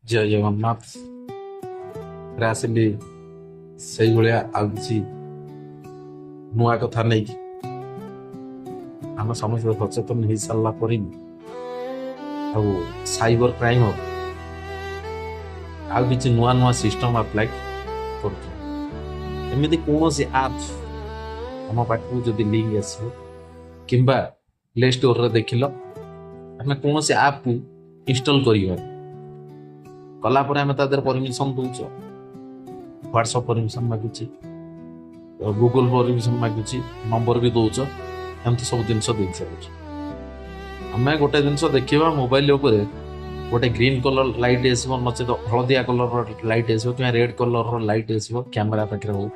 ଜୟ ଜଗନ୍ନାଥ। ଆସିଲି ସେଇଭଳିଆ ଆଉ କିଛି ନୂଆ କଥା ନେଇକି। ଆମେ ସମସ୍ତେ ସଚେତନ ହେଇସାରିଲା ପରେ ବି ଆଉ ସାଇବର କ୍ରାଇମ ହବ, ଆଉ କିଛି ନୂଆ ନୂଆ ସିଷ୍ଟମ ଆପ୍ଲାଏ କରୁଛୁ। ଏମିତି କୌଣସି ଆପ୍ ଆମ ପାଖକୁ ଯଦି ଲିଙ୍କ ଆସିବ କିମ୍ବା ପ୍ଲେ ଷ୍ଟୋରରେ ଦେଖିଲ, ଆମେ କୌଣସି ଆପ୍କୁ ଇନଷ୍ଟଲ କରିବା, କଲା ପରେ ଆମେ ତା ଦେହରେ ପରମିସନ ଦଉଛ। ହ୍ୱାଟ୍ସଅପ୍ ପରମିସନ ମାଗୁଛି, ଗୁଗଲ ପରମିସନ ମାଗୁଛି, ନମ୍ବର ବି ଦଉଛ, ଏମିତି ସବୁ ଜିନିଷ ଦେଇ ସାରୁଛୁ। ଆମେ ଗୋଟେ ଜିନିଷ ଦେଖିବା, ମୋବାଇଲ ଉପରେ ଗୋଟେ ଗ୍ରୀନ୍ କଲର ଲାଇଟ୍ ଆସିବ, ନଚେତ ହଳଦିଆ କଲରର ଲାଇଟ୍ ଆସିବ କିମ୍ବା ରେଡ୍ କଲରର ଲାଇଟ୍ ଆସିବ। କ୍ୟାମେରା ପାଖରେ ହଉ,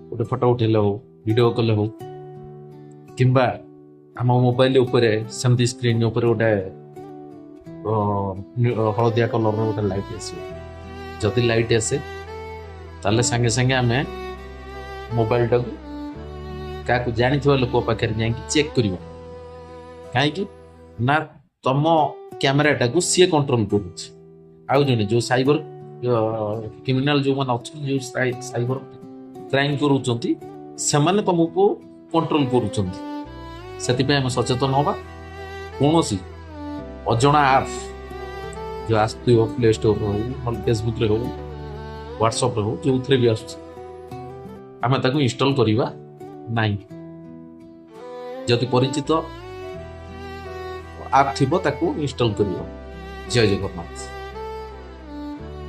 ଗୋଟେ ଫଟୋ ଉଠେଇଲେ ହଉ, ଭିଡ଼ିଓ କଲେ ହଉ, କିମ୍ବା ଆମ ମୋବାଇଲ ଉପରେ ସେମିତି ସ୍କ୍ରିନ୍ ଉପରେ ଗୋଟେ ହଳଦିଆ କଲରର ଗୋଟେ ଲାଇଟ୍ ଆସିବ। ଯଦି ଲାଇଟ୍ ଆସେ, ତାହେଲେ ସାଙ୍ଗେ ସାଙ୍ଗେ ଆମେ ମୋବାଇଲଟାକୁ କାହାକୁ ଜାଣିଥିବା ଲୋକ ପାଖରେ ଯାଇକି ଚେକ୍ କରିବା। କାହିଁକି ନା ତମ କ୍ୟାମେରାଟାକୁ ସିଏ କଣ୍ଟ୍ରୋଲ କରୁଛି। ଆଉ ଜଣେ ଯୋଉ ସାଇବର କ୍ରିମିନାଲ ଯୋଉମାନେ ଅଛନ୍ତି, ଯୋଉ ସାଇବର କ୍ରାଇମ କରୁଛନ୍ତି, ସେମାନେ ତମକୁ କଣ୍ଟ୍ରୋଲ କରୁଛନ୍ତି। ସେଥିପାଇଁ ଆମେ ସଚେତନ ହବା। କୌଣସି ଅଜଣା ଆପ୍ ଯୋଉ ଆସୁଥିବ, ପ୍ଲେ ଷ୍ଟୋରରେ ହଉ, ନହେଲେ ଫେସବୁକରେ ହଉ, ହ୍ୱାଟ୍ସଆପରେ ହଉ, ଯୋଉଥିରେ ବି ଆସୁଛି, ଆମେ ତାକୁ ଇନଷ୍ଟଲ କରିବା ନାହିଁ। ଯଦି ପରିଚିତ ଆପ୍ ଥିବ, ତାକୁ ଇନଷ୍ଟଲ କରିବ। ଜୟ ଜଗନ୍ନାଥ।